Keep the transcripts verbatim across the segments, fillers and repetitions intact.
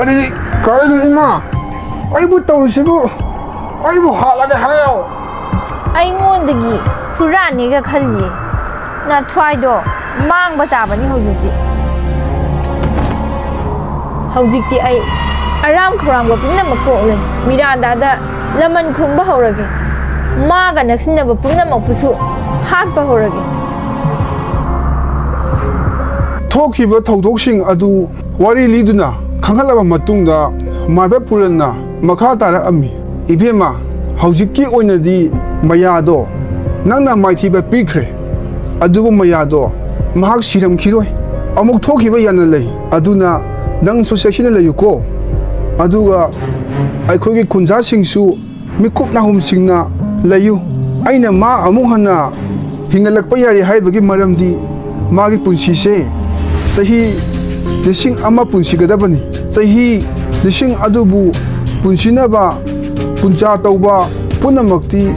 ꯀꯔꯤ? ꯀꯔꯤꯅꯣ ꯏꯃꯥ? ꯑꯩꯕꯨ ꯇꯧꯔꯤꯁꯤꯕꯨ? ꯑꯩꯕꯨ ꯍꯥꯠꯂꯒꯦ ꯍꯥꯏꯔꯣ? ꯑꯩꯉꯣꯟꯗꯒꯤ ꯍꯨꯔꯥꯟꯅꯤꯒ ꯈꯜꯂꯤ꯫ ꯅꯊ꯭ꯋꯥꯏꯗꯣ ꯃꯥꯡꯕ ꯇꯥꯕꯅꯤ ꯍꯧꯖꯤꯛꯇꯤ꯫ ꯍꯧꯖꯤꯛꯇꯤ ꯑꯩ ꯑꯔꯥꯝ ꯈꯧꯔꯥꯡꯕ ꯄꯨꯝꯅꯃꯛ ꯀꯣꯛꯂꯦ꯫ ꯃꯤꯔꯥꯟꯗꯥꯗ ꯂꯃꯟ ꯈꯨꯝꯕ ꯍꯧꯔꯒꯦ꯫ ꯃꯥꯒ ꯅꯛꯁꯤꯟꯅꯕ ꯄꯨꯝꯅꯃꯛꯄꯨꯁꯨ ꯍꯥꯠꯄ ꯍꯧꯔꯒꯦ꯫ ꯊꯣꯛꯈꯤꯕ ꯊꯧꯗꯣꯛꯁꯤꯡ ꯑꯗꯨ ꯋꯥꯔꯤ ꯂꯤꯗꯨꯅ ꯈꯪꯍꯜꯂꯕ ꯃꯇꯨꯡꯗ ꯃꯥꯏꯕ ꯄꯨꯔꯦꯜꯅ ꯃꯈꯥ ꯇꯥꯔꯛꯑꯝꯃꯤ, "ꯏꯕꯦꯝꯃ, ꯍꯧꯖꯤꯛꯀꯤ ꯑꯣꯏꯅꯗꯤ ꯃꯌꯥꯗꯣ ꯅꯪꯅ ꯃꯥꯏꯊꯤꯕ ꯄꯤꯈ꯭ꯔꯦ꯫ ꯑꯗꯨꯕꯨ ꯃꯌꯥꯗꯣ ꯃꯍꯥꯛ ꯁꯤꯔꯝꯈꯤꯔꯣꯏ꯫ ꯑꯃꯨꯛ ꯊꯣꯛꯈꯤꯕ ꯌꯥꯅ ꯂꯩ꯫ ꯑꯗꯨꯅ ꯅꯪꯁꯨ ꯆꯦꯛꯁꯤꯟꯅ ꯂꯩꯌꯨꯀꯣ꯫ ꯑꯗꯨꯒ ꯑꯩꯈꯣꯏꯒꯤ ꯈꯨꯟꯖꯥꯁꯤꯡꯁꯨ ꯃꯤꯀꯨꯞ ꯅꯥꯍꯨꯝꯁꯤꯡꯅ ꯂꯩꯌꯨ꯫ ꯑꯩꯅ ꯃꯥ ꯑꯃꯨꯛ ꯍꯟꯅ ꯍꯤꯡꯒꯠꯂꯛꯄ ꯌꯥꯔꯦ ꯍꯥꯏꯕꯒꯤ ꯃꯔꯝꯗꯤ ꯃꯥꯒꯤ ꯄꯨꯟꯁꯤꯁꯦ ꯆꯍꯤ ꯂꯤꯁꯤꯡ ꯑꯃ ꯄꯨꯟꯁꯤꯒꯗꯕꯅꯤ꯫ ꯆꯍꯤ ꯂꯤꯁꯤꯡ ꯑꯗꯨꯕꯨ ꯄꯨꯟꯁꯤꯅꯕ ꯄꯨꯟꯖꯥ ꯇꯧꯕ ꯄꯨꯝꯅꯃꯛꯇꯤ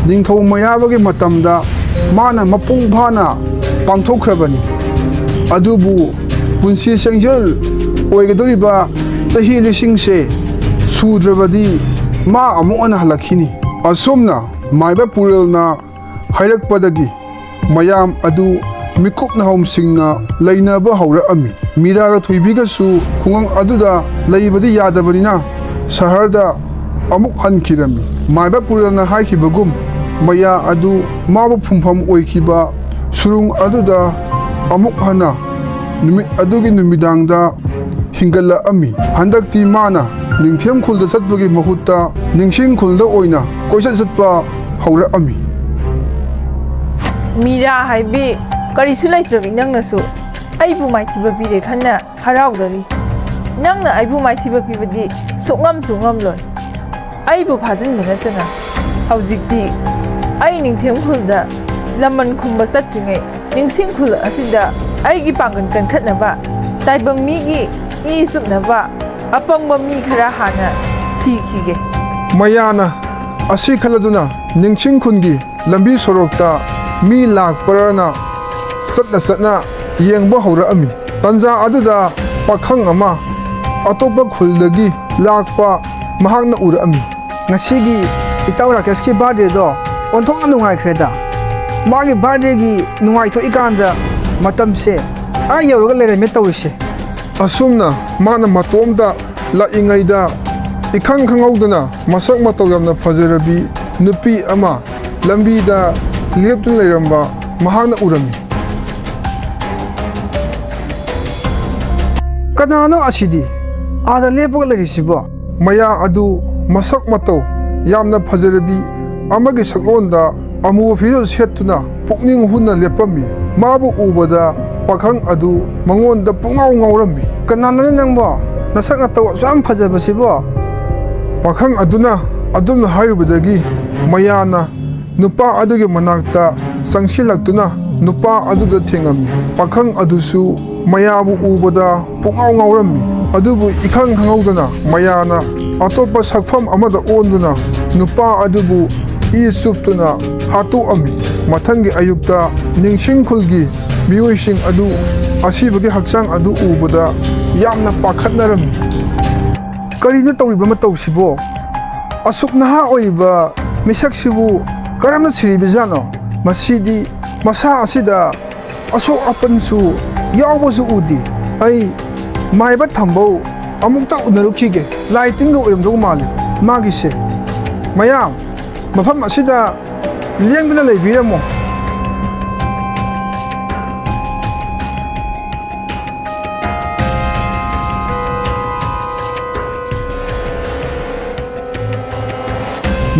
ꯅꯤꯡꯊꯧ ꯃꯩꯔꯥꯕꯒꯤ ꯃꯇꯝꯗ ꯃꯥꯅ ꯃꯄꯨꯡ ꯐꯥꯅ ꯄꯥꯡꯊꯣꯛꯈ꯭ꯔꯕꯅꯤ꯫ ꯑꯗꯨꯕꯨ ꯄꯨꯟꯁꯤ ꯁꯦꯡꯖꯦꯜ ꯑꯣꯏꯒꯗꯧꯔꯤꯕ ꯆꯍꯤ ꯂꯤꯁꯤꯡꯁꯦ ꯁꯨꯗ꯭ꯔꯕꯗꯤ ꯃꯥ ꯑꯃꯨꯛ ꯍꯟꯅ ꯍꯜꯂꯛꯈꯤꯅꯤ"꯫ ꯑꯁꯨꯝꯅ ꯃꯥꯏꯕ ꯄꯨꯔꯦꯜꯅ ꯍꯥꯏꯔꯛꯄꯗꯒꯤ ꯃꯌꯥꯝ ꯑꯗꯨ ꯃꯤꯀꯨꯞ ꯅꯥꯍꯨꯝꯁꯤꯡꯅ ꯂꯩꯅꯕ ꯍꯧꯔꯛꯑꯝꯃꯤ꯫ ꯃꯤꯔꯥꯒ ꯊꯣꯏꯕꯤꯒꯁꯨ ꯈꯨꯡꯒꯪ ꯑꯗꯨꯗ ꯂꯩꯕꯗꯤ ꯌꯥꯗꯕꯅꯤꯅ ꯁꯍꯔꯗ ꯑꯃꯨꯛ ꯍꯟꯈꯤꯔꯝꯃꯤ꯫ ꯃꯥꯏꯕ ꯄꯨꯔꯦꯜꯅ ꯍꯥꯏꯈꯤꯕꯒꯨꯝ ꯃꯌꯥ ꯑꯗꯨ ꯃꯥꯕꯨ ꯐꯨꯝꯐꯝ ꯑꯣꯏꯈꯤꯕ ꯁꯨꯔꯨꯡ ꯑꯗꯨꯗ ꯑꯃꯨꯛ ꯍꯟꯅ ꯅꯨꯃꯤꯠ ꯑꯗꯨꯒꯤ ꯅꯨꯃꯤꯗꯥꯡꯗ ꯍꯤꯡꯒꯠꯂꯛꯑꯝꯃꯤ꯫ ꯍꯟꯗꯛꯇꯤ ꯃꯥꯅ ꯅꯤꯡꯊꯦꯝ ꯈꯨꯜꯗ ꯆꯠꯄꯒꯤ ꯃꯍꯨꯠꯇ ꯅꯤꯡꯁꯤꯡ ꯈꯨꯜꯗ ꯑꯣꯏꯅ ꯀꯣꯏꯆꯠ ꯆꯠꯄ ꯍꯧꯔꯛꯑꯝꯃꯤ꯫ ꯃꯤꯔꯥ ꯍꯥꯏꯕꯤ, ꯀꯔꯤꯁꯨ ꯂꯩꯇ꯭ꯔꯕꯤ ꯅꯪꯅꯁꯨ ꯑꯩꯕꯨ ꯃꯥꯏꯊꯤꯕ ꯄꯤꯔꯦ ꯈꯟꯅ ꯍꯔꯥꯎꯖꯔꯤ꯫ ꯅꯪꯅ ꯑꯩꯕꯨ ꯃꯥꯏꯊꯤꯕ ꯄꯤꯕꯗꯤ ꯁꯨꯛꯉꯝꯁꯨ ꯉꯝꯂꯣꯏ꯫ ꯑꯩꯕꯨ ꯐꯥꯖꯤꯟꯕ ꯅꯠꯇꯅ ꯍꯧꯖꯤꯛꯇꯤ ꯑꯩ ꯅꯤꯡꯊꯦꯝ ꯈꯨꯜꯗ ꯂꯃꯟ ꯈꯨꯝꯕ ꯆꯠꯇ꯭ꯔꯤꯉꯩ ꯅꯤꯡꯁꯤꯡ ꯈꯨꯜ ꯑꯁꯤꯗ ꯑꯩꯒꯤ ꯄꯥꯡꯒꯜ ꯀꯟꯈꯠꯅꯕ ꯇꯥꯏꯕꯪ ꯃꯤꯒꯤ ꯏ ꯆꯨꯞꯅꯕ ꯑꯄꯪꯕ ꯃꯤ ꯈꯔ ꯍꯥꯟꯅ ꯊꯤꯈꯤꯒꯦ꯫ ꯃꯌꯥꯅ ꯑꯁꯤ ꯈꯜꯂꯗꯨꯅ ꯅꯤꯡꯁꯤꯡ ꯈꯨꯟꯒꯤ ꯂꯝꯕꯤ ꯁꯣꯔꯣꯛꯇ ꯃꯤ ꯂꯥꯛꯄ꯭ꯔꯅ ꯆꯠꯅ ꯆꯠꯅ ꯌꯦꯡꯕ ꯍꯧꯔꯛꯑꯝꯃꯤ꯫ ꯇꯟꯖꯥ ꯑꯗꯨꯗ ꯄꯥꯈꯪ ꯑꯃ ꯑꯇꯣꯞꯄ ꯈꯨꯜꯗꯒꯤ ꯂꯥꯛꯄ ꯃꯍꯥꯛꯅ ꯎꯔꯛꯑꯝꯃꯤ꯫ "ꯉꯁꯤꯒꯤ ꯏꯇꯥꯎ ꯔꯥꯀꯦꯁꯀꯤ ꯕꯥꯔꯗꯦꯗꯣ ꯑꯣꯟꯊꯣꯛꯅ ꯅꯨꯡꯉꯥꯏꯈ꯭ꯔꯦꯗ꯫ ꯃꯥꯒꯤ ꯕꯥꯔꯗꯦꯒꯤ ꯅꯨꯡꯉꯥꯏꯊꯣꯛꯏꯀꯥꯟꯗ ꯃꯇꯝꯁꯦ ꯑꯥ ꯌꯧꯔꯒ ꯂꯩꯔꯝꯃꯦ ꯇꯧꯔꯤꯁꯦ"꯫ ꯑꯁꯨꯝꯅ ꯃꯥꯅ ꯃꯇꯣꯝꯇ ꯂꯥꯛꯏꯉꯩꯗ, ꯏꯈꯪ ꯈꯪꯍꯧꯗꯅ ꯃꯁꯛ ꯃꯇꯧ ꯌꯥꯝꯅ ꯐꯖꯔꯕꯤ ꯅꯨꯄꯤ ꯑꯃ ꯂꯝꯕꯤꯗ ꯂꯦꯞꯇꯨꯅ ꯂꯩꯔꯝꯕ ꯃꯍꯥꯛꯅ ꯎꯔꯝꯃꯤ꯫ "ꯀꯅꯥꯅꯣ ꯑꯁꯤꯗꯤ ꯑꯥꯗ ꯂꯦꯞꯄꯒ ꯂꯩꯔꯤꯁꯤꯕꯣ?" ꯃꯌꯥ ꯑꯗꯨ ꯃꯁꯛ ꯃꯇꯧ ꯌꯥꯝꯅ ꯐꯖꯔꯕꯤ ꯑꯃꯒꯤ ꯁꯛꯂꯣꯟꯗ ꯑꯃꯨꯕ ꯐꯤꯖꯣꯜ ꯁꯦꯠꯇꯨꯅ ꯄꯨꯛꯅꯤꯡ ꯍꯨꯅ ꯂꯦꯞꯄꯝꯃꯤ꯫ ꯃꯥꯕꯨ ꯎꯕꯗ ꯄꯥꯈꯪ ꯑꯗꯨ ꯃꯉꯣꯟꯗ ꯄꯨꯡꯉꯥꯎ ꯉꯥꯎꯔꯝꯃꯤ꯫ "ꯀꯅꯥꯅꯣꯅꯦ ꯅꯪꯕꯣ? ꯅꯁꯛ ꯅꯇꯧ ꯑꯁꯨꯛ ꯌꯥꯝ ꯐꯖꯕꯁꯤꯕꯣ?" ꯄꯥꯈꯪ ꯑꯗꯨꯅ ꯑꯗꯨꯝꯅ ꯍꯥꯏꯔꯨꯕꯗꯒꯤ ꯃꯌꯥꯅ ꯅꯨꯄꯥ ꯑꯗꯨꯒꯤ ꯃꯅꯥꯛꯇ ꯆꯪꯁꯤꯜꯂꯛꯇꯨꯅ ꯅꯨꯄꯥ ꯑꯗꯨꯗ ꯊꯦꯡꯉꯝꯃꯤ꯫ ꯄꯥꯈꯪ ꯑꯗꯨꯁꯨ ꯃꯌꯥꯕꯨ ꯎꯕꯗ ꯄꯨꯡꯉꯥꯎ ꯉꯥꯎꯔꯝꯃꯤ꯫ ꯑꯗꯨꯕꯨ ꯏꯈꯪ ꯈꯪꯍꯧꯗꯅ ꯃꯌꯥꯅ ꯑꯇꯣꯞꯄ ꯁꯛꯐꯝ ꯑꯃꯗ ꯑꯣꯟꯗꯨꯅ ꯅꯨꯄꯥ ꯑꯗꯨꯕꯨ ꯏ ꯆꯨꯞꯇꯨꯅ ꯍꯥꯠꯇꯣꯛꯑꯝꯃꯤ꯫ ꯃꯊꯪꯒꯤ ꯑꯌꯨꯛꯇ ꯅꯤꯡꯁꯤꯡ ꯈꯨꯜꯒꯤ ꯃꯤꯑꯣꯏꯁꯤꯡ ꯑꯗꯨ ꯑꯁꯤꯕꯒꯤ ꯍꯛꯆꯥꯡ ꯑꯗꯨ ꯎꯕꯗ ꯌꯥꯝꯅ ꯄꯥꯈꯠꯅꯔꯝꯃꯤ꯫ "ꯀꯔꯤꯅꯣ ꯇꯧꯔꯤꯕ ꯃꯇꯧꯁꯤꯕꯣ? ꯑꯁꯨꯛ ꯅꯍꯥ ꯑꯣꯏꯔꯤꯕ ꯃꯤꯁꯛꯁꯤꯕꯨ ꯀꯔꯝꯅ ꯁꯤꯔꯤꯕꯖꯥꯠꯅꯣ? ꯃꯁꯤꯗꯤ ꯃꯁꯥ ꯑꯁꯤꯗ ꯑꯁꯣꯛ ꯑꯄꯟꯁꯨ ꯌꯥꯎꯕꯁꯨ ꯎꯗꯦ꯫ ꯑꯩ ꯃꯥꯏꯕ ꯊꯝꯕꯧ ꯑꯃꯨꯛꯇ ꯎꯅꯔꯨꯈꯤꯒꯦ꯫ ꯂꯥꯏ ꯇꯤꯟꯒ ꯑꯣꯏꯔꯝꯗꯧ ꯃꯥꯜꯂꯤ ꯃꯥꯒꯤꯁꯦ꯫ ꯃꯌꯥꯝ, ꯃꯐꯝ ꯑꯁꯤꯗ ꯂꯦꯡꯗꯅ ꯂꯩꯕꯤꯔꯝꯃꯣ"꯫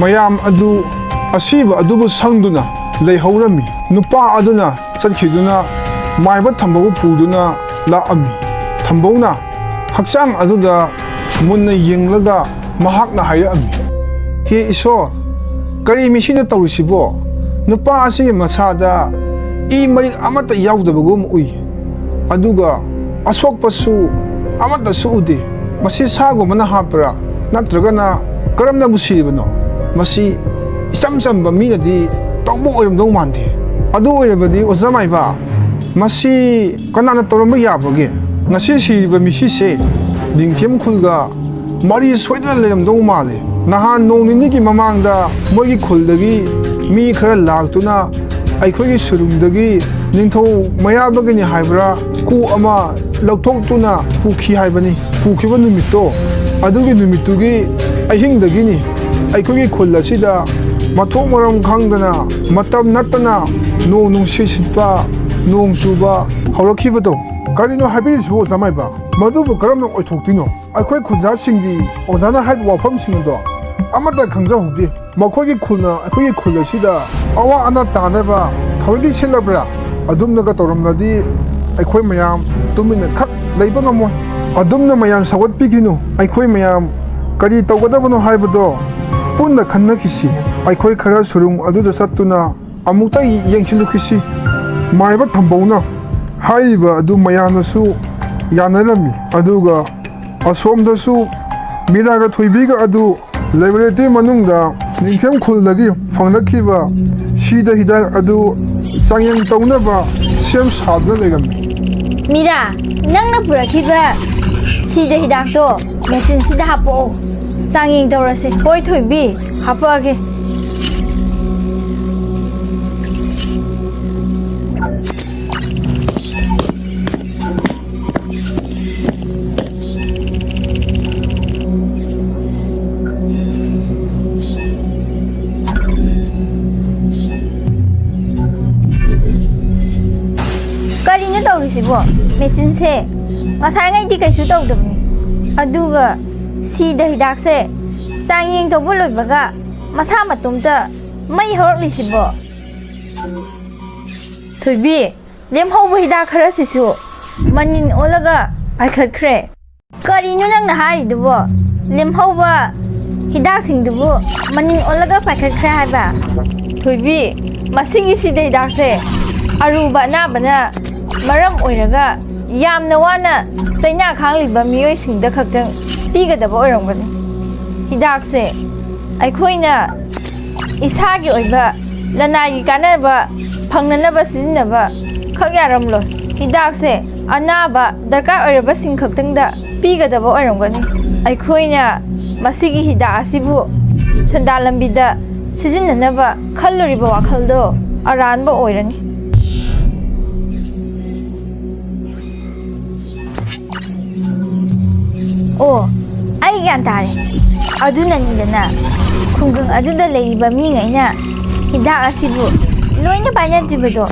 ꯃꯌꯥꯝ ꯑꯗꯨ ꯑꯁꯤꯕ ꯑꯗꯨꯕꯨ ꯁꯪꯗꯨꯅ ꯂꯩꯍꯧꯔꯝꯃꯤ꯫ ꯅꯨꯄꯥ ꯑꯗꯨꯅ ꯆꯠꯈꯤꯗꯨꯅ ꯃꯥꯏꯕ ꯊꯝꯕꯧ ꯄꯨꯗꯨꯅ ꯂꯥꯛꯑꯝꯃꯤ꯫ ꯊꯝꯕꯧꯅ ꯍꯛꯆꯥꯡ ꯑꯗꯨꯗ ꯃꯨꯟꯅ ꯌꯦꯡꯂꯒ ꯃꯍꯥꯛꯅ ꯍꯥꯏꯔꯛꯑꯝꯃꯤ, "ꯍꯦ ꯏꯁꯣꯔ, ꯀꯔꯤ ꯃꯤꯁꯤꯅ ꯇꯧꯔꯤꯁꯤꯕꯣ? ꯅꯨꯄꯥ ꯑꯁꯤꯒꯤ ꯃꯁꯥꯗ ꯏ ꯃꯔꯤꯛ ꯑꯃꯠꯇ ꯌꯥꯎꯗꯕꯒꯨꯝ ꯎꯏ꯫ ꯑꯗꯨꯒ ꯑꯁꯣꯛꯄꯁꯨ ꯑꯃꯠꯇꯁꯨ ꯎꯗꯦ꯫ ꯃꯁꯤ ꯁꯥꯒꯨꯝꯕꯅ ꯍꯥꯠꯄ꯭ꯔꯥ? ꯅꯠꯇ꯭ꯔꯒꯅ ꯀꯔꯝꯅꯕꯨ ꯁꯤꯔꯤꯕꯅꯣ? ꯃꯁꯤ ꯏꯆꯝ ꯆꯝꯕ ꯃꯤꯅꯗꯤ ꯇꯧꯕ ꯑꯣꯏꯔꯝꯗꯧ ꯃꯥꯟꯗꯦ꯫ ꯑꯗꯨ ꯑꯣꯏꯔꯕꯗꯤ ꯑꯣꯖꯥ ꯃꯥꯏꯕ, ꯃꯁꯤ ꯀꯅꯥꯅ ꯇꯧꯔꯝꯕ ꯌꯥꯕꯒꯦ? ꯉꯁꯤ ꯁꯤꯔꯤꯕ ꯃꯤꯁꯤꯁꯦ ꯅꯤꯡꯊꯦꯝ ꯈꯨꯜꯒ ꯃꯔꯤ ꯁꯣꯏꯗꯅ ꯂꯩꯔꯝꯗꯧ ꯃꯥꯜꯂꯤ꯫ ꯅꯍꯥꯟ ꯅꯣꯡ ꯅꯤꯅꯤꯒꯤ ꯃꯃꯥꯡꯗ ꯃꯣꯏꯒꯤ ꯈꯨꯜꯗꯒꯤ ꯃꯤ ꯈꯔ ꯂꯥꯛꯇꯨꯅ ꯑꯩꯈꯣꯏꯒꯤ ꯁꯨꯔꯨꯡꯗꯒꯤ ꯅꯤꯡꯊꯧ ꯃꯩꯔꯥꯕꯒꯤꯅꯤ ꯍꯥꯏꯕ꯭ꯔꯥ, ꯀꯨ ꯑꯃ ꯂꯧꯊꯣꯛꯇꯨꯅ ꯄꯨꯈꯤ ꯍꯥꯏꯕꯅꯤ꯫ ꯄꯨꯈꯤꯕ ꯅꯨꯃꯤꯠꯇꯣ, ꯑꯗꯨꯒꯤ ꯅꯨꯃꯤꯠꯇꯨꯒꯤ ꯑꯍꯤꯡꯗꯒꯤꯅꯤ ꯑꯩꯈꯣꯏꯒꯤ ꯈꯨꯜ ꯑꯁꯤꯗ ꯃꯊꯣꯡ ꯃꯔꯝ ꯈꯪꯗꯅ, ꯃꯇꯝ ꯅꯠꯇꯅ ꯅꯣꯡ ꯅꯨꯡꯁꯤꯠ ꯁꯤꯠꯄ, ꯅꯣꯡ ꯆꯨꯕ ꯍꯧꯔꯛꯈꯤꯕꯗꯣ꯫ ꯀꯔꯤꯅꯣ ꯍꯥꯏꯕꯤꯔꯤꯁꯤꯕꯨ, ꯑꯣꯖꯥ ꯃꯥꯏꯕ? ꯃꯗꯨꯕꯨ ꯀꯔꯝꯅ ꯑꯣꯏꯊꯣꯛꯇꯣꯏꯅꯣ? ꯑꯩꯈꯣꯏ ꯈꯨꯟꯖꯥꯁꯤꯡꯗꯤ ꯑꯣꯖꯥꯅ ꯍꯥꯏꯕ ꯋꯥꯐꯝꯁꯤꯡ ꯑꯗꯣ ꯑꯃꯠꯇ ꯈꯪꯖꯍꯧꯗꯦ꯫ ꯃꯈꯣꯏꯒꯤ ꯈꯨꯜꯅ ꯑꯩꯈꯣꯏꯒꯤ ꯈꯨꯜ ꯑꯁꯤꯗ ꯑꯋꯥ ꯑꯅꯥ ꯇꯥꯅꯕ ꯊꯧꯑꯣꯏꯗꯤ ꯁꯤꯜꯂꯕ꯭ꯔꯥ? ꯑꯗꯨꯝꯅꯒ ꯇꯧꯔꯝꯂꯗꯤ ꯑꯩꯈꯣꯏ ꯃꯌꯥꯝ ꯇꯨꯃꯤꯟꯅ ꯈꯛ ꯂꯩꯕ ꯉꯝꯃꯣꯏ꯫ ꯑꯗꯨꯝꯅ ꯃꯌꯥꯝ ꯁꯧꯒꯠꯄꯤꯈꯤꯅꯨ꯫ ꯑꯩꯈꯣꯏ ꯃꯌꯥꯝ ꯀꯔꯤ ꯇꯧꯒꯗꯕꯅꯣ ꯍꯥꯏꯕꯗꯣ ꯄꯨꯟꯅ ꯈꯟꯅꯈꯤꯁꯤ꯫ ꯑꯩꯈꯣꯏ ꯈꯔ ꯁꯨꯔꯨꯡ ꯑꯗꯨꯗ ꯆꯠꯇꯨꯅ ꯑꯃꯨꯛꯇ ꯌꯦꯡꯁꯤꯜꯂꯨꯈꯤꯁꯤ꯫ ꯃꯥꯏꯕ ꯊꯝꯕꯧꯅ ꯍꯥꯏꯔꯤꯕ ꯑꯗꯨ ꯃꯌꯥꯝꯅꯁꯨ ꯌꯥꯅꯔꯝꯃꯤ꯫ ꯑꯗꯨꯒ ꯑꯁꯣꯝꯗꯁꯨ ꯃꯤꯔꯥꯒ ꯊꯣꯏꯕꯤꯒ ꯑꯗꯨ ꯂꯦꯕꯣꯔꯦꯇꯔꯤ ꯃꯅꯨꯡꯗ ꯅꯤꯡꯊꯦꯝ ꯈꯨꯜꯗꯒꯤ ꯐꯪꯂꯛꯈꯤꯕ ꯁꯤꯗ ꯍꯤꯗꯥꯛ ꯑꯗꯨ ꯆꯥꯡꯌꯦꯡ ꯇꯧꯅꯕ ꯁꯦꯝ ꯁꯥꯗꯨꯅ ꯂꯩꯔꯝꯃꯤ꯫ ꯃꯤꯔꯥ, ꯅꯪꯅ ꯄꯨꯔꯛꯈꯤꯕ ꯁꯤꯗ ꯍꯤꯗꯥꯛꯇꯣ ꯃꯦꯆꯤꯟꯁꯤꯗ ꯍꯥꯞꯄꯛꯑꯣ꯫ ꯆꯥꯡꯌꯦꯡ ꯇꯧꯔꯁꯤ꯫ ꯍꯣꯏ ꯊꯣꯏꯕꯤ, ꯍꯥꯞꯄꯛꯑꯒꯦ꯫ ꯀꯔꯤꯅꯣ ꯇꯧꯔꯤꯁꯤꯕꯣ? ꯃꯦꯆꯤꯟꯁꯦ ꯉꯁꯥꯏꯉꯩꯗꯤ ꯀꯩꯁꯨ ꯇꯧꯗꯕꯅꯤ, ꯑꯗꯨꯒ ꯁꯤꯗ ꯍꯤꯗꯥꯛꯁꯦ ꯆꯥꯡꯌꯦꯡ ꯇꯧꯕ ꯂꯣꯏꯕꯒ ꯃꯁꯥ ꯃꯇꯣꯝꯇ ꯃꯩ ꯍꯧꯔꯛꯂꯤꯁꯤꯕꯣ? ꯊꯣꯏꯕꯤ, ꯂꯦꯝꯍꯧꯕ ꯍꯤꯗꯥꯛ ꯈꯔꯁꯤꯁꯨ ꯃꯅꯤꯟ ꯑꯣꯜꯂꯒ ꯄꯥꯏꯈꯠꯈ꯭ꯔꯦ꯫ ꯀꯔꯤꯅꯣ ꯅꯪꯅ ꯍꯥꯏꯔꯤꯗꯨꯕꯣ? ꯂꯦꯝꯍꯧꯕ ꯍꯤꯗꯥꯛꯁꯤꯡꯗꯨꯕꯨ ꯃꯅꯤꯟ ꯑꯣꯜꯂꯒ ꯄꯥꯏꯈꯠꯈ꯭ꯔꯦ ꯍꯥꯏꯕ? ꯊꯣꯏꯕꯤ, ꯃꯁꯤꯒꯤ ꯁꯤꯗ ꯍꯤꯗꯥꯛꯁꯦ ꯑꯔꯨꯕ ꯑꯅꯥꯕꯅ ꯃꯔꯝ ꯑꯣꯏꯔꯒ ꯌꯥꯝꯅ ꯋꯥꯅ ꯆꯩꯅꯥ ꯈꯥꯡꯂꯤꯕ ꯃꯤꯑꯣꯏꯁꯤꯡꯗ ꯈꯛꯇꯪ ꯄꯤꯒꯗꯕ ꯑꯣꯏꯔꯝꯒꯅꯤ꯫ ꯍꯤꯗꯥꯛꯁꯦ ꯑꯩꯈꯣꯏꯅ ꯏꯁꯥꯒꯤ ꯑꯣꯏꯕ ꯂꯅꯥꯏꯒꯤ ꯀꯥꯟꯅꯕ ꯐꯪꯅꯅꯕ ꯁꯤꯖꯤꯟꯅꯕ ꯈꯛ ꯌꯥꯔꯝꯂꯣꯏ꯫ ꯍꯤꯗꯥꯛꯁꯦ ꯑꯅꯥꯕ ꯗꯔꯀꯥꯔ ꯑꯣꯏꯔꯕꯁꯤꯡ ꯈꯛꯇꯪꯗ ꯄꯤꯒꯗꯕ ꯑꯣꯏꯔꯝꯒꯅꯤ꯫ ꯑꯩꯈꯣꯏꯅ ꯃꯁꯤꯒꯤ ꯍꯤꯗꯥꯛ ꯑꯁꯤꯕꯨ ꯁꯦꯟꯗꯥꯟ ꯂꯝꯕꯤꯗ ꯁꯤꯖꯤꯟꯅꯅꯕ ꯈꯜꯂꯨꯔꯤꯕ ꯋꯥꯈꯜꯗꯣ ꯑꯔꯥꯟꯕ ꯑꯣꯏꯔꯅꯤ꯫ ꯑꯣ, ꯑꯩ ꯒ꯭ꯌꯥꯟ ꯇꯥꯔꯦ꯫ ꯑꯗꯨꯅꯅꯤꯗꯅ ꯈꯨꯡꯒꯪ ꯑꯗꯨꯗ ꯂꯩꯔꯤꯕ ꯃꯤꯉꯩꯅ ꯍꯤꯗꯥꯛ ꯑꯁꯤꯕꯨ ꯂꯣꯏꯅ ꯄꯥꯏꯅꯗ꯭ꯔꯤꯕꯗꯣ꯫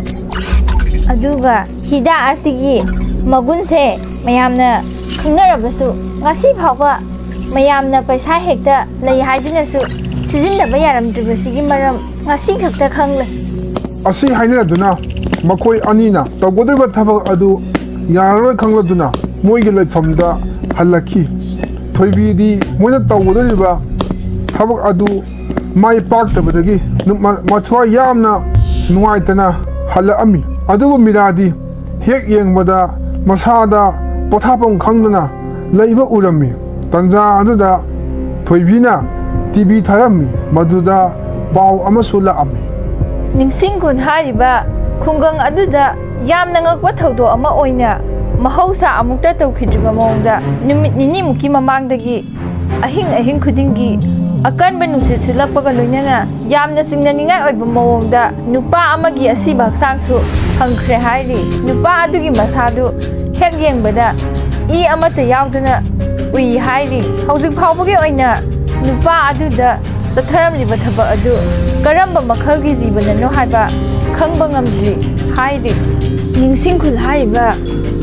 ꯑꯗꯨꯒ ꯍꯤꯗꯥꯛ ꯑꯁꯤꯒꯤ ꯃꯒꯨꯟꯁꯦ ꯃꯌꯥꯝꯅ ꯈꯪꯅꯔꯕꯁꯨ, ꯉꯁꯤ ꯐꯥꯎꯕ ꯃꯌꯥꯝꯅ ꯄꯩꯁꯥ ꯍꯦꯛꯇ ꯂꯩ ꯍꯥꯏꯗꯨꯅꯁꯨ ꯁꯤꯖꯤꯟꯅꯕ ꯌꯥꯔꯝꯗ꯭ꯔꯤꯕꯁꯤꯒꯤ ꯃꯔꯝ ꯉꯁꯤ ꯈꯛꯇ ꯈꯪꯂꯦ꯫ ꯑꯁꯤ ꯍꯥꯏꯅꯔꯗꯨꯅ ꯃꯈꯣꯏ ꯑꯅꯤꯅ ꯇꯧꯒꯗꯧꯔꯤꯕ ꯊꯕꯛ ꯑꯗꯨ ꯌꯥꯔꯔꯣꯏ ꯈꯪꯂꯗꯨꯅ ꯃꯣꯏꯒꯤ ꯂꯩꯐꯝꯗ ꯍꯜꯂꯛꯈꯤ꯫ ꯊꯣꯏꯕꯤꯗꯤ ꯃꯣꯏꯅ ꯇꯧꯒꯗꯧꯔꯤꯕ ꯊꯕꯛ ꯑꯗꯨ ꯃꯥꯏ ꯄꯥꯛꯇꯕꯗꯒꯤ ꯅꯨ-, ꯃ-, ꯃꯊ꯭ꯋꯥꯏ ꯌꯥꯝꯅ ꯅꯨꯡꯉꯥꯏꯇꯅ ꯍꯜꯂꯛꯑꯝꯃꯤ꯫ ꯑꯗꯨꯕꯨ ꯃꯤꯔꯥꯗꯤ ꯍꯦꯛ ꯌꯦꯡꯕꯗ ꯃꯁꯥꯗ ꯄꯣꯊꯥꯐꯝ ꯈꯪꯗꯅ ꯂꯩꯕ ꯎꯔꯝꯃꯤ꯫ ꯇꯟꯖꯥ ꯑꯗꯨꯗ ꯊꯣꯏꯕꯤꯅ ꯇꯤꯚꯤ ꯊꯥꯔꯝꯃꯤ꯫ ꯃꯗꯨꯗ ꯄꯥꯎ ꯑꯃꯁꯨ ꯂꯥꯛꯑꯝꯃꯤ꯫ ꯅꯤꯡꯁꯤꯡꯈꯨꯟ ꯍꯥꯏꯔꯤꯕ ꯈꯨꯡꯒꯪ ꯑꯗꯨꯗ ꯌꯥꯝꯅ ꯉꯛꯄ ꯊꯧꯗꯣꯛ ꯑꯃ ꯑꯣꯏꯅ ꯃꯍꯧꯁꯥ ꯑꯃꯨꯛꯇ ꯇꯧꯈꯤꯗ꯭ꯔꯤꯕ ꯃꯑꯣꯡꯗ ꯅꯨꯃꯤꯠ ꯅꯤꯅꯤꯃꯨꯛꯀꯤ ꯃꯃꯥꯡꯗꯒꯤ ꯑꯍꯤꯡ ꯑꯍꯤꯡ ꯈꯨꯗꯤꯡꯒꯤ ꯑꯀꯟꯕ ꯅꯨꯡꯁꯤꯠ ꯁꯤꯠꯂꯛꯄꯒ ꯂꯣꯏꯅꯅ ꯌꯥꯝꯅ ꯆꯤꯡꯅꯅꯤꯡꯉꯥꯏ ꯑꯣꯏꯕ ꯃꯑꯣꯡꯗ ꯅꯨꯄꯥ ꯑꯃꯒꯤ ꯑꯁꯤꯕ ꯍꯛꯆꯥꯡꯁꯨ ꯐꯪꯈ꯭ꯔꯦ ꯍꯥꯏꯔꯤ꯫ ꯅꯨꯄꯥ ꯑꯗꯨꯒꯤ ꯃꯁꯥꯗꯨ ꯍꯦꯛ ꯌꯦꯡꯕꯗ ꯏ ꯑꯃꯠꯇ ꯌꯥꯎꯗꯅ ꯎꯏ ꯍꯥꯏꯔꯤ꯫ ꯍꯧꯖꯤꯛ ꯐꯥꯎꯕꯒꯤ ꯑꯣꯏꯅ ꯅꯨꯄꯥ ꯑꯗꯨꯗ ꯆꯠꯊꯔꯝꯂꯤꯕ ꯊꯕꯛ ꯑꯗꯨ ꯀꯔꯝꯕ ꯃꯈꯜꯒꯤ ꯖꯤꯕꯅꯅꯣ ꯍꯥꯏꯕ ꯈꯪꯕ ꯉꯝꯗ꯭ꯔꯤ ꯍꯥꯏꯔꯤ꯫ ꯅꯤꯡꯁꯤꯡ ꯈꯨꯜ ꯍꯥꯏꯔꯤꯕ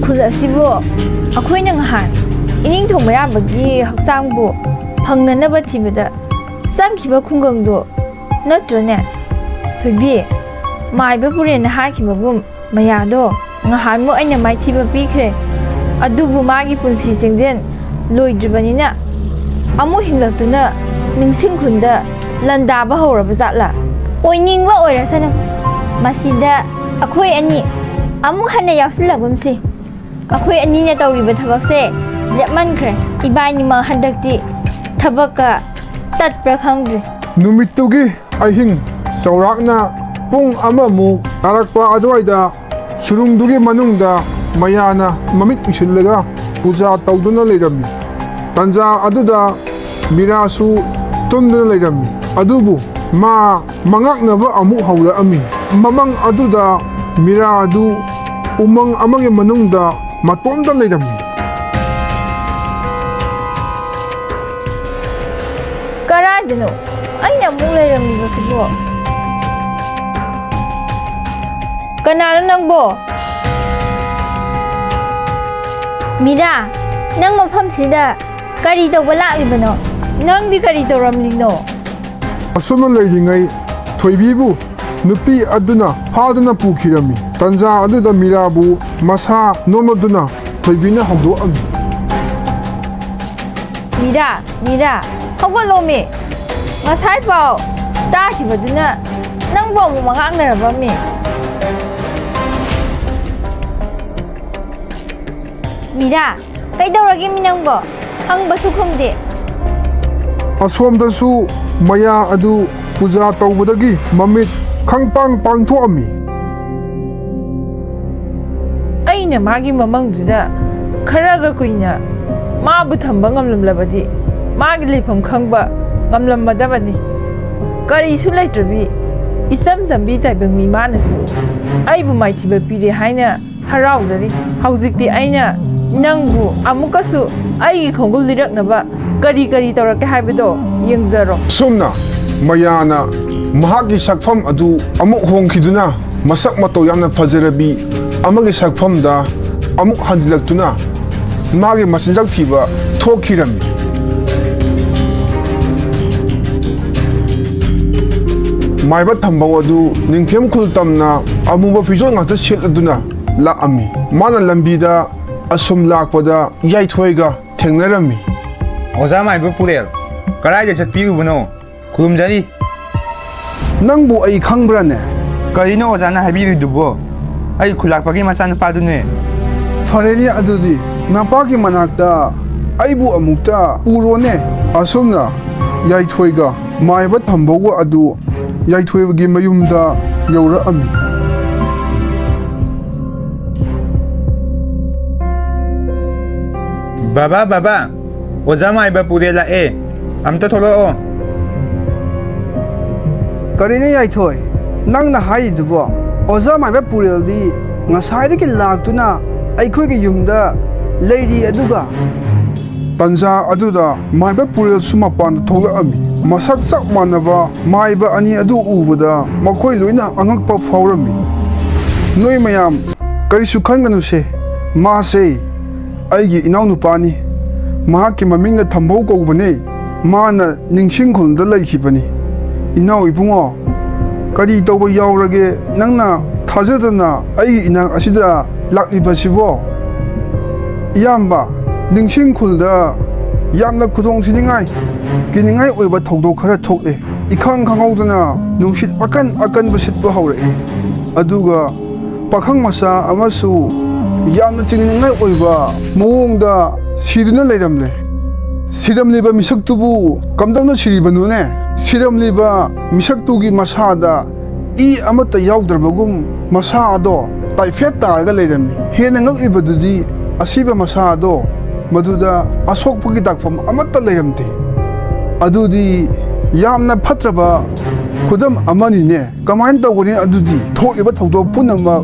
ꯈꯨꯜ ꯑꯁꯤꯕꯨ ꯑꯩꯈꯣꯏꯅ ꯉꯍꯥꯟ ꯏꯅꯤꯡꯊꯧ ꯃꯩꯔꯥꯕꯒꯤ ꯍꯛꯆꯥꯡꯕꯨ ꯐꯪꯅꯅꯕ ꯊꯤꯕꯗ ꯆꯪꯈꯤꯕ ꯈꯨꯡꯒꯪꯗꯣ ꯅꯠꯇ꯭ꯔꯅꯦ? ꯊꯣꯏꯕꯤ, ꯃꯥꯏꯕ ꯄꯨꯔꯦꯟꯅ ꯍꯥꯏꯈꯤꯕꯒꯨꯝ ꯃꯌꯥꯗꯣ ꯉꯍꯥꯟꯃꯨꯛ ꯑꯩꯅ ꯃꯥꯏꯊꯤꯕ ꯄꯤꯈ꯭ꯔꯦ꯫ ꯑꯗꯨꯕꯨ ꯃꯥꯒꯤ ꯄꯨꯟꯁꯤ ꯆꯦꯡꯖꯦꯜ ꯂꯣꯏꯗ꯭ꯔꯤꯕꯅꯤꯅ ꯑꯃꯨꯛ ꯍꯤꯡꯂꯛꯇꯨꯅ ꯅꯤꯡꯁꯤꯡ ꯈꯨꯟꯗ ꯂꯟꯗꯥꯕ ꯍꯧꯔꯕ ꯖꯥꯠꯂꯥ? ꯑꯣꯏꯅꯤꯡꯕ ꯑꯣꯏꯔꯁꯅꯨ, ꯃꯁꯤꯗ ꯑꯩꯈꯣꯏ ꯑꯅꯤ ꯑꯃꯨꯛ ꯍꯟꯅ ꯌꯥꯎꯁꯤꯜꯂꯒꯨꯝꯁꯤ꯫ ꯑꯩꯈꯣꯏ ꯑꯅꯤꯅ ꯇꯧꯔꯤꯕ ꯊꯕꯛꯁꯦ ꯂꯦꯞꯃꯟꯈ꯭ꯔꯦ꯫ ꯏꯕꯥꯅꯤꯃꯛ ꯍꯟꯗꯛꯇꯤ ꯊꯕꯛꯀ ꯇꯠꯄ꯭ꯔꯥ ꯈꯪꯗ꯭ꯔꯦ꯫ ꯅꯨꯃꯤꯠꯇꯨꯒꯤ ꯑꯍꯤꯡ ꯆꯥꯎꯔꯥꯛꯅ ꯄꯨꯡ ꯑꯃꯃꯨꯛ ꯇꯥꯔꯛꯄ ꯑꯗꯨꯋꯥꯏꯗ ꯁꯨꯔꯨꯡꯗꯨꯒꯤ ꯃꯅꯨꯡꯗ ꯃꯌꯥꯅ ꯃꯃꯤꯠ ꯎꯏꯁꯤꯜꯂꯒ ꯄꯨꯖꯥ ꯇꯧꯗꯨꯅ ꯂꯩꯔꯝꯃꯤ꯫ ꯇꯟꯖꯥ ꯑꯗꯨꯗ ꯃꯤꯔꯥꯁꯨ ꯇꯨꯝꯗꯨꯅ ꯂꯩꯔꯝꯃꯤ꯫ ꯑꯗꯨꯕꯨ ꯃꯥ ꯃꯉꯥꯛꯅꯕ ꯑꯃꯨꯛ ꯍꯧꯔꯛꯑꯝꯃꯤ꯫ ꯃꯃꯪ ꯑꯗꯨꯗ ꯃꯤꯔꯥ ꯑꯗꯨ ꯎꯃꯪ ꯑꯃꯒꯤ ꯃꯅꯨꯡꯗ ꯃꯇꯣꯝꯇ ꯂꯩꯔꯝꯃꯤ꯫ ꯀꯔꯥꯏꯗꯅꯣ ꯑꯩꯅ ꯑꯃꯨꯛ ꯂꯩꯔꯝꯃꯤꯕꯁꯤꯕꯣ? ꯀꯅꯥꯅꯣ ꯅꯪꯕꯣ? ꯃꯤꯔꯥ, ꯅꯪ ꯃꯐꯝꯁꯤꯗ ꯀꯔꯤ ꯇꯧꯕ ꯂꯥꯛꯂꯤꯕꯅꯣ? ꯅꯪꯗꯤ ꯀꯔꯤ ꯇꯧꯔꯝꯂꯤꯅꯣ? ꯑꯁꯨꯝꯅ ꯂꯩꯔꯤꯉꯩ ꯊꯣꯏꯕꯤꯕꯨ ꯅꯨꯄꯤ ꯑꯗꯨꯅ ꯐꯥꯗꯨꯅ ꯄꯨꯈꯤꯔꯝꯃꯤ꯫ ꯇꯟꯖꯥ ꯑꯗꯨꯗ ꯃꯤꯔꯥꯕꯨ ꯃꯁꯥ ꯅꯣꯝꯂꯗꯨꯅ ꯊꯣꯏꯕꯤꯅ ꯍꯧꯗꯣꯛꯑꯝꯃꯤ꯫ ꯃꯤꯔꯥ, ꯃꯤꯔꯥ, ꯍꯧꯒꯠꯂꯣꯃꯤ꯫ ꯉꯁꯥꯏ ꯄꯥꯎ ꯇꯥꯈꯤꯕꯗꯨꯅ ꯅꯪꯕꯨ ꯑꯃꯨꯛ ꯃꯉꯥꯛꯅꯔꯕꯃꯤ꯫ ꯃꯤꯔꯥ, ꯀꯩꯗꯧꯔꯒꯦ ꯃꯤ ꯅꯪꯕꯣ? ꯍꯪꯕꯁꯨ ꯈꯨꯝꯗꯦ꯫ ꯑꯁꯣꯝꯗꯁꯨ ꯃꯌꯥ ꯑꯗꯨ ꯄꯨꯖꯥ ꯇꯧꯕꯗꯒꯤ ꯃꯃꯤꯠ ꯈꯪꯄꯥꯡ ꯄꯥꯡꯊꯣꯛꯑꯝꯃꯤ꯫ ꯑꯩꯅ ꯃꯥꯒꯤ ꯃꯃꯪꯗꯨꯗ ꯈꯔꯒ ꯀꯨꯏꯅ ꯃꯥꯕꯨ ꯊꯝꯕ ꯉꯝꯂꯝꯂꯕꯗꯤ ꯃꯥꯒꯤ ꯂꯩꯐꯝ ꯈꯪꯕ ꯉꯝꯂꯝꯃꯗꯕꯅꯤ꯫ ꯀꯔꯤꯁꯨ ꯂꯩꯇ꯭ꯔꯕꯤ ꯏꯆꯝ ꯆꯝꯕꯤ ꯇꯥꯏꯕꯪ ꯃꯤ ꯃꯥꯅꯁꯨ ꯑꯩꯕꯨ ꯃꯥꯏꯊꯤꯕ ꯄꯤꯔꯦ ꯍꯥꯏꯅ ꯍꯔꯥꯎꯖꯔꯤ꯫ ꯍꯧꯖꯤꯛꯇꯤ ꯑꯩꯅ ꯅꯪꯕꯨ ꯑꯃꯨꯛꯀꯁꯨ ꯑꯩꯒꯤ ꯈꯣꯡꯒꯨꯜ ꯂꯤꯔꯛꯅꯕ ꯀꯔꯤ ꯀꯔꯤ ꯇꯧꯔꯛꯀꯦ ꯍꯥꯏꯕꯗꯣ ꯌꯦꯡꯖꯔꯣ꯫ ꯑꯁꯨꯝꯅ ꯃꯌꯥꯅ ꯃꯍꯥꯛꯀꯤ ꯁꯛꯐꯝ ꯑꯗꯨ ꯑꯃꯨꯛ ꯍꯣꯡꯈꯤꯗꯨꯅ ꯃꯁꯛ ꯃꯇꯧ ꯌꯥꯝꯅ ꯐꯖꯔꯕꯤ ꯑꯃꯒꯤ ꯁꯛꯐꯝꯗ ꯑꯃꯨꯛ ꯍꯟꯖꯤꯜꯂꯛꯇꯨꯅ ꯃꯥꯒꯤ ꯃꯆꯤꯟꯖꯥꯛ ꯊꯤꯕ ꯊꯣꯛꯈꯤꯔꯝꯃꯤ꯫ ꯃꯥꯏꯕ ꯊꯝꯕꯧ ꯑꯗꯨ ꯅꯤꯡꯊꯦꯝ ꯈꯨꯜ ꯇꯝꯅ ꯑꯃꯨꯕ ꯐꯤꯖꯣꯜ ꯉꯥꯛꯇ ꯁꯦꯠꯂꯗꯨꯅ ꯂꯥꯛꯑꯝꯃꯤ꯫ ꯃꯥꯅ ꯂꯝꯕꯤꯗ ꯑꯁꯨꯝ ꯂꯥꯛꯄꯗ ꯌꯥꯏꯊꯣꯏꯒ ꯊꯦꯡꯅꯔꯝꯃꯤ꯫ ꯑꯣꯖꯥ ꯃꯥꯏꯕ ꯄꯨꯔꯦꯜ, ꯀꯗꯥꯏꯗ ꯆꯠꯄꯤꯔꯨꯕꯅꯣ? ꯈꯨꯔꯨꯝꯖꯔꯤ꯫ ꯅꯪꯕꯨ ꯑꯩ ꯈꯪꯕ꯭ꯔꯥꯅꯦ? ꯀꯔꯤꯅꯣ ꯑꯣꯖꯥꯅ ꯍꯥꯏꯕꯤꯔꯤꯗꯨꯕꯣ? ꯑꯩ ꯈꯨꯂꯥꯛꯄꯒꯤ ꯃꯆꯥꯅꯨꯄꯥꯗꯨꯅꯦ꯫ ꯐꯔꯦꯅꯦ, ꯑꯗꯨꯗꯤ ꯅꯄꯥꯒꯤ ꯃꯅꯥꯛꯇ ꯑꯩꯕꯨ ꯑꯃꯨꯛꯇ ꯄꯨꯔꯣꯅꯦ꯫ ꯑꯁꯨꯝꯅ ꯌꯥꯏꯊꯣꯏꯒ ꯃꯥꯏꯕ ꯊꯝꯕꯧꯒ ꯑꯗꯨ ꯌꯥꯏꯊꯣꯏꯒꯤ ꯃꯌꯨꯝꯗ ꯌꯧꯔꯛꯑꯝꯃꯤ꯫ ꯕꯥꯕꯥ, ꯕꯥꯕꯥ, ꯑꯣꯖꯥ ꯃꯥꯏꯕ ꯄꯨꯔꯦꯜ ꯂꯥꯛꯑꯦ, ꯑꯝꯇ ꯊꯣꯛꯂꯛꯑꯣ꯫ ꯀꯔꯤꯅꯣ ꯌꯥꯏꯊꯣꯏ, ꯅꯪꯅ ꯍꯥꯏꯔꯤꯗꯨꯕꯣ? ꯑꯣꯖꯥ ꯃꯥꯏꯕ ꯄꯨꯔꯦꯜꯗꯤ ꯉꯁꯥꯏꯗꯒꯤ ꯂꯥꯛꯇꯨꯅ ꯑꯩꯈꯣꯏꯒꯤ ꯌꯨꯝꯗ ꯂꯩꯔꯤ, ꯑꯗꯨꯒ ꯇꯟꯖꯥ ꯑꯗꯨꯗ ꯃꯥꯏꯕ ꯄꯨꯔꯦꯜꯁꯨ ꯃꯄꯥꯟꯗ ꯊꯣꯛꯂꯛꯑꯝꯃꯤ꯫ ꯃꯁꯛ ꯆꯞ ꯃꯥꯟꯅꯕ ꯃꯥꯏꯕ ꯑꯅꯤ ꯑꯗꯨ ꯎꯕꯗ ꯃꯈꯣꯏ ꯂꯣꯏꯅ ꯑꯉꯛꯄ ꯐꯥꯎꯔꯝꯃꯤ꯫ ꯅꯣꯏ ꯃꯌꯥꯝ ꯀꯔꯤꯁꯨ ꯈꯟꯒꯅꯨꯁꯦ, ꯃꯥꯁꯦ ꯑꯩꯒꯤ ꯏꯅꯥꯎꯅꯨꯄꯥꯅꯤ꯫ ꯃꯍꯥꯛꯀꯤ ꯃꯃꯤꯡꯅ ꯊꯝꯕꯧ ꯀꯧꯕꯅꯦ꯫ ꯃꯥꯅ ꯅꯤꯡꯁꯤꯡ ꯈꯨꯜꯗ ꯂꯩꯈꯤꯕꯅꯤ꯫ ꯏꯅꯥꯎ ꯏꯕꯨꯡꯉꯣ, ꯀꯔꯤ ꯇꯧꯕ ꯌꯥꯎꯔꯒꯦ ꯅꯪꯅ ꯊꯥꯖꯗꯅ ꯑꯩꯒꯤ ꯏꯅꯥꯛ ꯑꯁꯤꯗ ꯂꯥꯛꯂꯤꯕꯁꯤꯕꯣ? ꯏꯌꯥꯝꯕ, ꯅꯤꯡꯁꯤꯡ ꯈꯨꯜꯗ ꯌꯥꯝꯅ ꯈꯨꯗꯣꯡ ꯊꯤꯅꯤꯡꯉꯥꯏ, ꯀꯤꯅꯤꯡꯉꯥꯏ ꯑꯣꯏꯕ ꯊꯧꯗꯣꯛ ꯈꯔ ꯊꯣꯛꯂꯦ꯫ ꯏꯈꯪ ꯈꯪꯍꯧꯗꯅ ꯅꯨꯡꯁꯤꯠ ꯑꯀꯟ ꯑꯀꯟꯕ ꯁꯤꯠꯄ ꯍꯧꯔꯛꯏ꯫ ꯑꯗꯨꯒ ꯄꯥꯈꯪ ꯃꯆꯥ ꯑꯃꯁꯨ ꯌꯥꯝꯅ ꯆꯤꯡꯅꯅꯤꯡꯉꯥꯏ ꯑꯣꯏꯕ ꯃꯑꯣꯡꯗ ꯁꯤꯗꯨꯅ ꯂꯩꯔꯝꯂꯦ꯫ ꯁꯤꯔꯝꯂꯤꯕ ꯃꯤꯁꯛꯇꯨꯕꯨ ꯀꯝꯗꯧꯅ ꯁꯤꯔꯤꯕꯅꯣꯅꯦ? ꯁꯤꯔꯝꯂꯤꯕ ꯃꯤꯁꯛꯇꯨꯒꯤ ꯃꯁꯥꯗ ꯏ ꯑꯃꯠꯇ ꯌꯥꯎꯗ꯭ꯔꯕꯒꯨꯝ ꯃꯁꯥ ꯑꯗꯣ ꯇꯥꯏꯐꯦꯠ ꯇꯥꯔꯒ ꯂꯩꯔꯝꯃꯤ꯫ ꯍꯦꯟꯅ ꯉꯛꯂꯤꯕꯗꯨꯗꯤ ꯑꯁꯤꯕ ꯃꯁꯥ ꯑꯗꯣ ꯃꯗꯨꯗ ꯑꯁꯣꯛꯄꯒꯤ ꯗꯥꯛꯐꯝ ꯑꯃꯠꯇ ꯂꯩꯔꯝꯗꯦ꯫ ꯑꯗꯨꯗꯤ ꯌꯥꯝꯅ ꯐꯠꯇ꯭ꯔꯕ ꯈꯨꯗꯝ ꯑꯃꯅꯤꯅꯦ꯫ ꯀꯃꯥꯏꯅ ꯇꯧꯒꯅꯤ ꯑꯗꯨꯗꯤ? ꯊꯣꯛꯂꯤꯕ ꯊꯧꯗꯣꯛ ꯄꯨꯝꯅꯃꯛ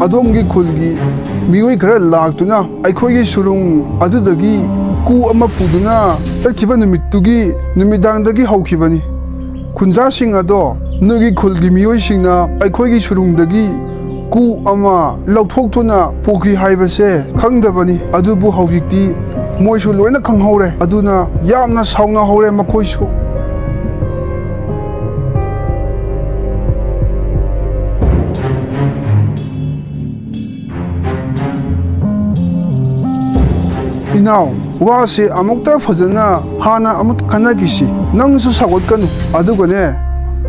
ꯑꯗꯣꯝꯒꯤ ꯈꯨꯜꯒꯤ ꯃꯤꯑꯣꯏ ꯈꯔ ꯂꯥꯛꯇꯨꯅ ꯑꯩꯈꯣꯏꯒꯤ ꯁꯨꯔꯨꯡ ꯑꯗꯨꯗꯒꯤ ꯀꯨ ꯑꯃ ꯄꯨꯗꯨꯅ ꯆꯠꯈꯤꯕ ꯅꯨꯃꯤꯠꯇꯨꯒꯤ ꯅꯨꯃꯤꯗꯥꯡꯗꯒꯤ ꯍꯧꯈꯤꯕꯅꯤ꯫ ꯈꯨꯟꯖꯥꯁꯤꯡ ꯑꯗꯣ ꯅꯣꯏꯒꯤ ꯈꯨꯜꯒꯤ ꯃꯤꯑꯣꯏꯁꯤꯡꯅ ꯑꯩꯈꯣꯏꯒꯤ ꯁꯨꯔꯨꯡꯗꯒꯤ ꯀꯨ ꯑꯃ ꯂꯧꯊꯣꯛꯇꯨꯅ ꯄꯨꯈꯤ ꯍꯥꯏꯕꯁꯦ ꯈꯪꯗꯕꯅꯤ꯫ ꯑꯗꯨꯕꯨ ꯍꯧꯖꯤꯛꯇꯤ ꯃꯣꯏꯁꯨ ꯂꯣꯏꯅ ꯈꯪꯍꯧꯔꯦ꯫ ꯑꯗꯨꯅ ꯌꯥꯝꯅ ꯁꯥꯎꯅꯍꯧꯔꯦ ꯃꯈꯣꯏꯁꯨ꯫ ꯏꯅꯥꯎ, ꯋꯥꯁꯦ ꯑꯃꯨꯛꯇ ꯐꯖꯅ ꯍꯥꯟꯅ ꯑꯃꯨꯛ ꯈꯟꯅꯈꯤꯁꯤ꯫ ꯅꯪꯁꯨ ꯁꯥꯎꯒꯠꯀꯅꯨ꯫ ꯑꯗꯨꯒꯅꯦ,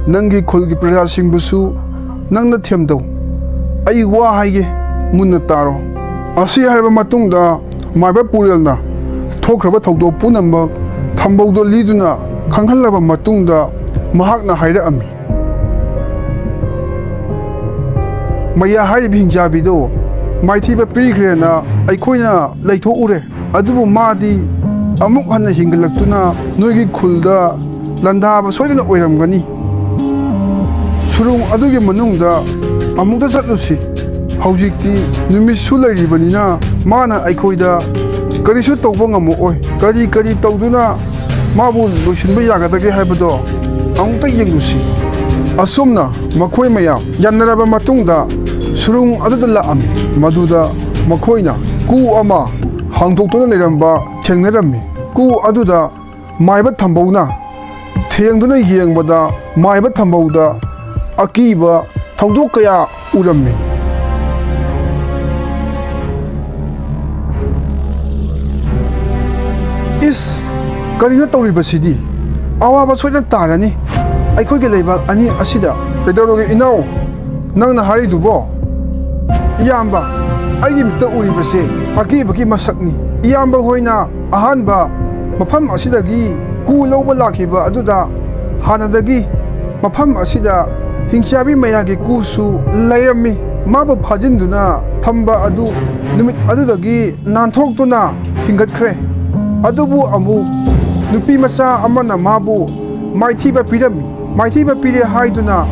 ꯅꯪꯒꯤ ꯈꯨꯜꯒꯤ ꯄ꯭ꯔꯖꯥꯁꯤꯡꯕꯨꯁꯨ ꯅꯪꯅ ꯊꯦꯝꯗꯧ꯫ ꯑꯩ ꯋꯥ ꯍꯥꯏꯒꯦ, ꯃꯨꯟꯅ ꯇꯥꯔꯣ꯫ ꯑꯁꯤ ꯍꯥꯏꯔꯕ ꯃꯇꯨꯡꯗ ꯃꯥꯏꯕ ꯄꯨꯔꯦꯜꯅ ꯊꯣꯛꯈ꯭ꯔꯕ ꯊꯧꯗꯣꯛ ꯄꯨꯝꯅꯃꯛ ꯊꯝꯕꯧꯗ ꯂꯤꯗꯨꯅ ꯈꯪꯍꯜꯂꯕ ꯃꯇꯨꯡꯗ ꯃꯍꯥꯛꯅ ꯍꯥꯏꯔꯛꯑꯝꯃꯤ, ꯃꯌꯥ ꯍꯥꯏꯔꯤꯕ ꯍꯤꯡꯆꯥꯕꯤꯗꯣ ꯃꯥꯏꯊꯤꯕ ꯄꯤꯈ꯭ꯔꯦꯅ ꯑꯩꯈꯣꯏꯅ ꯂꯩꯊꯣꯛꯎꯔꯦ꯫ ꯑꯗꯨꯕꯨ ꯃꯥꯗꯤ ꯑꯃꯨꯛ ꯍꯟꯅ ꯍꯤꯡꯒꯠꯂꯛꯇꯨꯅ ꯅꯣꯏꯒꯤ ꯈꯨꯜꯗ ꯂꯥꯟꯗꯥꯕ ꯁꯣꯏꯗꯅ ꯑꯣꯏꯔꯝꯒꯅꯤ꯫ ꯁꯨꯔꯨꯡ ꯑꯗꯨꯒꯤ ꯃꯅꯨꯡꯗ ꯑꯃꯨꯛꯇ ꯆꯠꯂꯨꯁꯤ꯫ ꯍꯧꯖꯤꯛꯇꯤ ꯅꯨꯃꯤꯠꯁꯨ ꯂꯩꯔꯤꯕꯅꯤꯅ ꯃꯥꯅ ꯑꯩꯈꯣꯏꯗ ꯀꯔꯤꯁꯨ ꯇꯧꯕ ꯉꯝꯃꯛꯑꯣꯏ꯫ ꯀꯔꯤ ꯀꯔꯤ ꯇꯧꯗꯨꯅ ꯃꯥꯕꯨ ꯂꯣꯏꯁꯤꯟꯕ ꯌꯥꯒꯗꯒꯦ ꯍꯥꯏꯕꯗꯣ ꯑꯃꯨꯛꯇ ꯌꯦꯡꯂꯨꯁꯤ꯫ ꯑꯁꯨꯝꯅ ꯃꯈꯣꯏ ꯃꯌꯥꯝ ꯌꯥꯅꯔꯕ ꯃꯇꯨꯡꯗ ꯁꯨꯔꯨꯡ ꯑꯗꯨꯗ ꯂꯥꯛꯑꯝꯃꯤ꯫ ꯃꯗꯨꯗ ꯃꯈꯣꯏꯅ ꯀꯨ ꯑꯃ ꯍꯥꯡꯗꯣꯛꯇꯨꯅ ꯂꯩꯔꯝꯕ ꯊꯦꯡꯅꯔꯝꯃꯤ꯫ ꯀꯨ ꯑꯗꯨꯗ ꯃꯥꯏꯕ ꯊꯝꯕꯧꯅ ꯊꯦꯡꯗꯨꯅ ꯌꯦꯡꯕꯗ ꯃꯥꯏꯕ ꯊꯝꯕꯧꯗ ꯑꯀꯤꯕ ꯊꯧꯗꯣꯛ ꯀꯌꯥ ꯎꯔꯝꯃꯤ꯫ "ꯏꯁ, ꯀꯔꯤꯅꯣ ꯇꯧꯔꯤꯕꯁꯤꯗꯤ? ꯑꯋꯥꯕ ꯁꯣꯏꯗꯅ ꯇꯥꯔꯅꯤ ꯑꯩꯈꯣꯏꯒꯤ ꯂꯩꯕꯥꯛ ꯑꯅꯤ ꯑꯁꯤꯗ꯫" "ꯀꯩꯗꯧꯔꯒꯦ ꯏꯅꯥꯎ? ꯅꯪꯅ ꯍꯥꯏꯔꯤꯗꯨꯕꯣ?" "ꯏꯌꯥꯝꯕ, ꯑꯩꯒꯤ ꯃꯤꯠꯇ ꯎꯔꯤꯕꯁꯦ ꯑꯀꯤꯕꯒꯤ ꯃꯁꯛꯅꯤ꯫" ꯏꯌꯥꯝꯕ ꯍꯣꯏꯅ ꯑꯍꯥꯟꯕ ꯃꯐꯝ ꯑꯁꯤꯗꯒꯤ ꯀꯨ ꯂꯧꯕ ꯂꯥꯛꯈꯤꯕ ꯑꯗꯨꯗ ꯍꯥꯟꯅꯗꯒꯤ ꯃꯐꯝ ꯑꯁꯤꯗ ꯍꯤꯡꯆꯥꯕꯤ ꯃꯌꯥꯒꯤ ꯀꯨꯁꯨ ꯂꯩꯔꯝꯃꯤ꯫ ꯃꯥꯕꯨ ꯐꯥꯖꯤꯟꯗꯨꯅ ꯊꯝꯕ ꯑꯗꯨ ꯅꯨꯃꯤꯠ ꯑꯗꯨꯗꯒꯤ ꯅꯥꯟꯊꯣꯛꯇꯨꯅ ꯍꯤꯡꯒꯠꯈ꯭ꯔꯦ꯫ ꯑꯗꯨꯕꯨ ꯑꯃꯨꯛ ꯅꯨꯄꯤ ꯃꯆꯥ ꯑꯃꯅ ꯃꯥꯕꯨ ꯃꯥꯏꯊꯤꯕ ꯄꯤꯔꯝꯃꯤ꯫ ꯃꯥꯏꯊꯤꯕ ꯄꯤꯔꯦ ꯍꯥꯏꯗꯨꯅ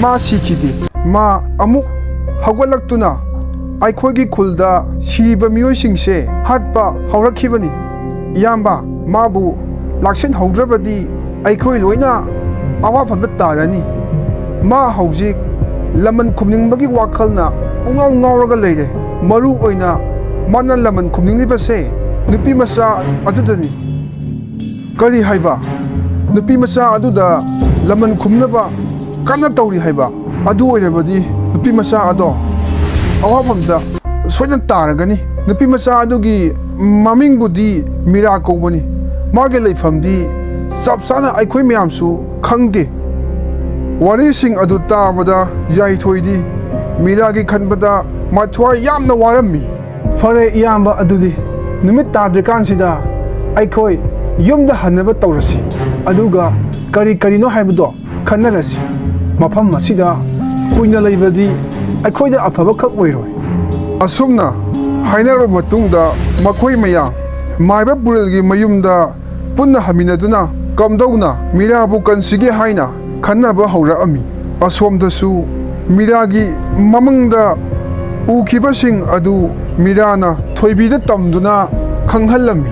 ꯃꯥ ꯁꯤꯈꯤꯗꯦ꯫ ꯃꯥ ꯑꯃꯨꯛ ꯍꯧꯒꯠꯂꯛꯇꯨꯅ ꯑꯩꯈꯣꯏꯒꯤ ꯈꯨꯜꯗ ꯁꯤꯔꯤꯕ ꯃꯤꯑꯣꯏꯁꯤꯡꯁꯦ ꯍꯥꯠꯄ ꯍꯧꯔꯛꯈꯤꯕꯅꯤ꯫ ꯏꯌꯥꯝꯕ, ꯃꯥꯕꯨ ꯂꯥꯛꯁꯤꯟꯍꯧꯗ꯭ꯔꯕꯗꯤ ꯑꯩꯈꯣꯏ ꯂꯣꯏꯅ ꯑꯋꯥꯐꯝꯗ ꯇꯥꯔꯅꯤ꯫ ꯃꯥ ꯍꯧꯖꯤꯛ ꯂꯃꯟ ꯈꯨꯝꯅꯤꯡꯕꯒꯤ ꯋꯥꯈꯜꯅ ꯄꯨꯡꯉꯥꯎ ꯉꯥꯎꯔꯒ ꯂꯩꯔꯦ꯫ ꯃꯔꯨ ꯑꯣꯏꯅ ꯃꯥꯅ ꯂꯃꯟ ꯈꯨꯝꯅꯤꯡꯂꯤꯕꯁꯦ ꯅꯨꯄꯤ ꯃꯆꯥ ꯑꯗꯨꯗꯅꯤ꯫ "ꯀꯔꯤ ꯍꯥꯏꯕ? ꯅꯨꯄꯤ ꯃꯆꯥ ꯑꯗꯨꯗ ꯂꯃꯟ ꯈꯨꯝꯅꯕ ꯀꯟꯅ ꯇꯧꯔꯤ ꯍꯥꯏꯕ? ꯑꯗꯨ ꯑꯣꯏꯔꯕꯗꯤ ꯅꯨꯄꯤ ꯃꯆꯥ ꯑꯗꯣ ꯑꯋꯥꯐꯝꯗ ꯁꯣꯏꯗꯅ ꯇꯥꯔꯒꯅꯤ꯫" ꯅꯨꯄꯤ ꯃꯆꯥ ꯑꯗꯨꯒꯤ ꯃꯃꯤꯡꯕꯨꯗꯤ ꯃꯤꯔꯥ ꯀꯧꯕꯅꯤ꯫ ꯃꯥꯒꯤ ꯂꯩꯐꯝꯗꯤ ꯆꯞ ꯆꯥꯅ ꯑꯩꯈꯣꯏ ꯃꯌꯥꯝꯁꯨ ꯈꯪꯗꯦ꯫ ꯋꯥꯔꯤꯁꯤꯡ ꯑꯗꯨ ꯇꯥꯕꯗ ꯌꯥꯏꯊꯣꯏꯗꯤ ꯃꯤꯔꯥꯒꯤ ꯈꯟꯕꯗ ꯃꯊ꯭ꯋꯥꯏ ꯌꯥꯝꯅ ꯋꯥꯔꯝꯃꯤ꯫ "ꯐꯔꯦ ꯏꯌꯥꯝꯕ, ꯑꯗꯨꯗꯤ ꯅꯨꯃꯤꯠ ꯇꯥꯗ꯭ꯔꯤꯀꯥꯟꯁꯤꯗ ꯑꯩꯈꯣꯏ ꯌꯨꯝꯗ ꯍꯟꯅꯕ ꯇꯧꯔꯁꯤ꯫ ꯑꯗꯨꯒ ꯀꯔꯤ ꯀꯔꯤꯅꯣ ꯍꯥꯏꯕꯗꯣ ꯈꯟꯅꯔꯁꯤ꯫ ꯃꯐꯝ ꯑꯁꯤꯗ ꯀꯨꯏꯅ ꯂꯩꯕꯗꯤ ꯑꯩꯈꯣꯏꯗ ꯑꯐꯕ ꯈꯛ ꯑꯣꯏꯔꯣꯏ꯫" ꯑꯁꯨꯝꯅ ꯍꯥꯏꯅꯔꯕ ꯃꯇꯨꯡꯗ ꯃꯈꯣꯏ ꯃꯌꯥꯝ ꯃꯥꯏꯕ ꯄꯨꯔꯦꯜꯒꯤ ꯃꯌꯨꯝꯗ ꯄꯨꯟꯅ ꯍꯟꯃꯤꯟꯅꯗꯨꯅ ꯀꯝꯗꯧꯅ ꯃꯤꯔꯥꯕꯨ ꯀꯟꯁꯤꯒꯦ ꯍꯥꯏꯅ ꯈꯟꯅꯕ ꯍꯧꯔꯛꯑꯝꯃꯤ꯫ ꯑꯁꯣꯝꯗꯁꯨ ꯃꯤꯔꯥꯒꯤ ꯃꯃꯪꯗ ꯎꯈꯤꯕꯁꯤꯡ ꯑꯗꯨ ꯃꯤꯔꯥꯅ ꯊꯣꯏꯕꯤꯗ ꯇꯝꯗꯨꯅ ꯈꯪꯍꯜꯂꯝꯃꯤ꯫